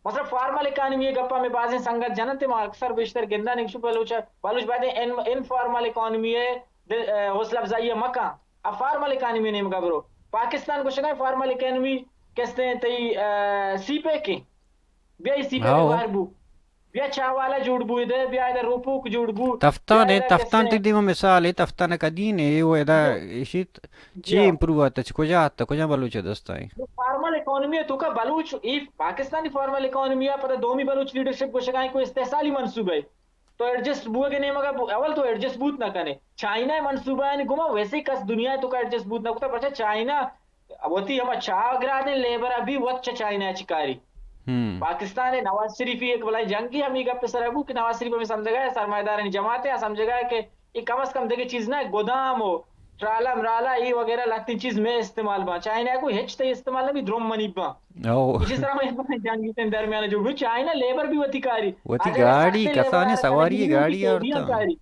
مثلاً formal economy ءِ گپا میں بازیں سنگت جننت، ما اکثر بیشتر گنداں، نکشو بلوچ، بلوچ باید ان، انفارمل اکانومی ءِ دل، ءَ، حوصلہ افزائی ءَ مکن، ءَ فارمل اکانومی ءِ نیمگا برو۔ پاکستان گوشگا فارمل اکانومی کستیں تئی، ءَ، سی پیک ایں۔ بیا ای سی پیک ءَ بار بو۔ بیا چاہ والا جوڑ بو، ادے بیا ادے روپوک جوڑ بو۔ تفتان بیا اے، ادے تفتان کستیں تئی دیما مثال اے، تفتان کدی نے اے و ادا ایشی چی امپروو آتا، چی کجا آتا، کجا بلوچ دستا ایں؟ فارمل اکانومی ءِ توکا بلوچ، اے پاکستانی فارمل اکانومی ءَ پدا دومی بلوچ لیڈرشپ گوشگا ایں کوئی استحصالی منصوبہ اے۔ تو ایڈجسٹ بوگ ءِ نیمگا بو-، اول تو ایڈجسٹ بوت نہ کنے۔ چائنا ءِ منصوبہ آنی گوما ویسے کس دنیا ءِ توکا ایڈجسٹ بوت نہ کتا، پرچا چائنا وتی ہما چاگرادیں لیبر ءَ بھی وت چہ چائنا ءَ چکاری۔ پاکستان ءِ نواز شریف ءِ یک بلاہیں جنگے ہمے گپ ءِ سرا بو کہ نواز شریف ہمے سمجھگا اے سرمایہ دارانی جماعت اے، سمجھگا اے کہ اے کم از کم دگہ چیز نہ، گدام و ٹرالا مرالا اے وغیرہ لہتیں چیز مئے استعمال باں۔ چائنا ءَ گو ہچ تئی استعمال نہ بی، درم منی باں۔ او۔ ایشی سرا مئے جنگ تئی درمیان جوڑ بی۔ چائنا لیبر بھی وتی کاری۔ وتی اگر گاڑی، سخت لیبر کسانیں آ سواری کنگی گاڑی سعودیاں آورتاں۔ کاری۔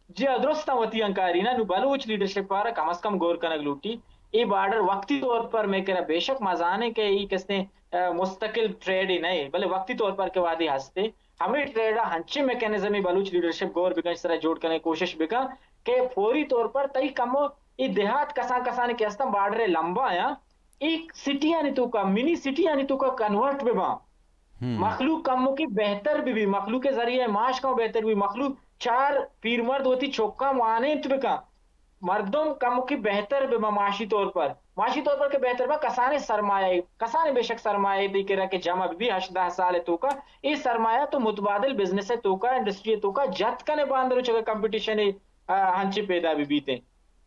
جی ہاں، درستاں وتی انکاری نا۔ نو بلوچ لیڈرشپ پارا کم از کم غور کنگ لوٹی۔ اے بارڈر وقتی طور پر میں کرا بے شک ما زانیں کہ اے کسیں، آ، مستقل ٹریڈ ہی نہیں، بلے وقتی طور پر کہ وادی ہستے۔ ہمیں ٹریڈ ہنچے میکانزم بلوچ لیڈرشپ غور بکن، اس طرح جوڑ کرنے کوشش بکن کہ فوری طور پر تئی کمو اے دیہات کسان کسان کے استم بارڈر لمبا آیا، اے سٹی آنی توکا، منی سٹی آنی توکا کنورٹ بہ باں۔ مخلوق کموکی بہتر بہ بی، مخلوق ذریعہ معاش کم بہتر بہ بی، مخلوق چار پیرمرد وتی چکاں وانینت بکن، مردم کموکی بہتر بہ باں معاشی طور پر، معاشی طور پر کہ بہتر باں، کسانیں سرمایہ، کسانیں بے شک سرمایہ تئی کرا کہ جمع بہ بی ہشت دہ سال توکا، اے سرمایہ تو متبادل بزنس توکا، انڈسٹری توکا جت کنے، باندر چکا کمپٹیشن، آ، ہنچی پیدا بہ بیتیں۔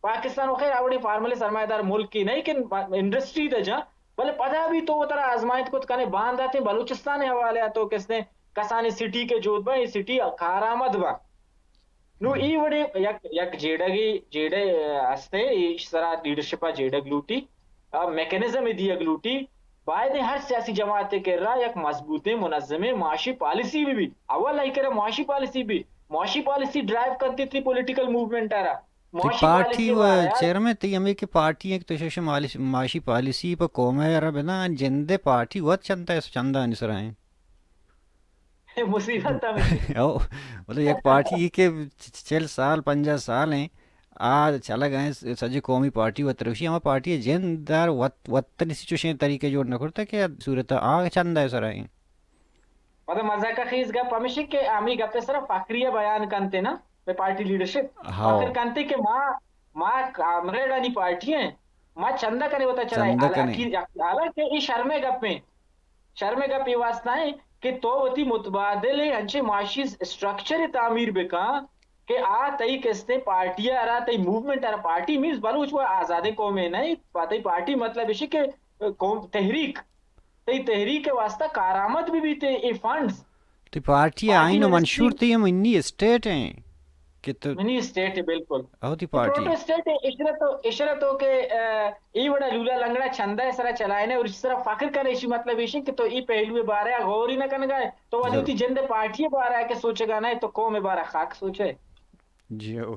پاکستان و خیر آوڑیں فارمل سرمایہ دار ملک ہی نہیں کہ انڈسٹری دے جا، بلے پدا بھی تو ترا آزمائش کت کنے، بانداتیں بلوچستان حوالے تو کسنے کسانی سٹی کے جوت با، اے سٹی کارآمد با۔ نو اے وڑے یک، یک جیڑگی، جیڑے ہستے، اے سرا لیڈرشپ جیڑگ لوٹی، آ، میکانزم دیگ لوٹی۔ باید ہر سیاسی جماعت کے را یک مضبوطیں منظمیں معاشی پالیسی بھی بھی۔ اول ہی کرا معاشی پالیسی بھی، معاشی پالیسی ڈرائیو کرتی تھی پولیٹیکل موومنٹ آ را۔ تئی پارٹی و چیئرمین تئی ہمے کہ پارٹی ایں کہ تو شش مالی-، معاشی پالیسی پہ قوم ءَ را بنا جندے پارٹی وت چندہ ءَ چندہ آنی سرا ایں۔ مصیبت ہمیں۔ او، مطلب یک پارٹی اے کہ چ-، چ-، چل سال، پنجاہ سال ایں، آ چلگ ایں، س-، سجے قومی پارٹی وت رکشی، ہما پارٹی جند دار وت، وت نسی چوشیں طریقے جوڑ نہ کرتا کہ صورت آ چندہ ءِ سرا ایں۔ مطلب مزاک خیز گپ ہمیشی کہ ہمیں گپ سرا فخریہ بیان کنتے نا، پہ پارٹی لیڈرشپ۔ ہاؤ۔ فخر کنتے کہ ما، ما کامریڈانی پارٹی ایں، ما چندہ کنے وتا چلائے۔ چندہ کنے۔ حالانکہ، حالانکہ اے شرمے گپ ایں۔ شرمے گپ اے واسطہ ایں کہ تو وتی متبادل انچے معاشی اسٹرکچر تعمیر بکن کہ آ تئی کستے پارٹی ءَ را، تئی موومنٹ ءَ را، پارٹی مینز بلوچ و آزادیں قومے نہیں، پا-، تئی پارٹی مطلب اشی کہ قوم تحریک، تئی تحریک ءِ واسطہ کارآمد بہ بیت اے فنڈز۔ تئی پارٹی ءِ آئین و منشور تئی ہم منی اسٹیٹ ایں کہ تو منی اسٹیٹ ایں، بالکل۔ او تئی پارٹی۔ ٹوٹل اسٹیٹ ایں، اشرا تو، اشرا تو کہ، آ، اے وڑا لولا لنگڑا چندہ ءِ سرا چلائینے اور اس طرح فخر کرے، اشی مطلب ایشی کہ تو اے پہلو ءِ بارے ءَ غور ہی نہ کنگا ئے، تو وتی ضرور۔ تئی جند ءِ پارٹی ءِ بارے ءَ کہ سوچگا نہ ئے، تو قوم ءِ بارے ءَ خاک سوچے۔ جی او۔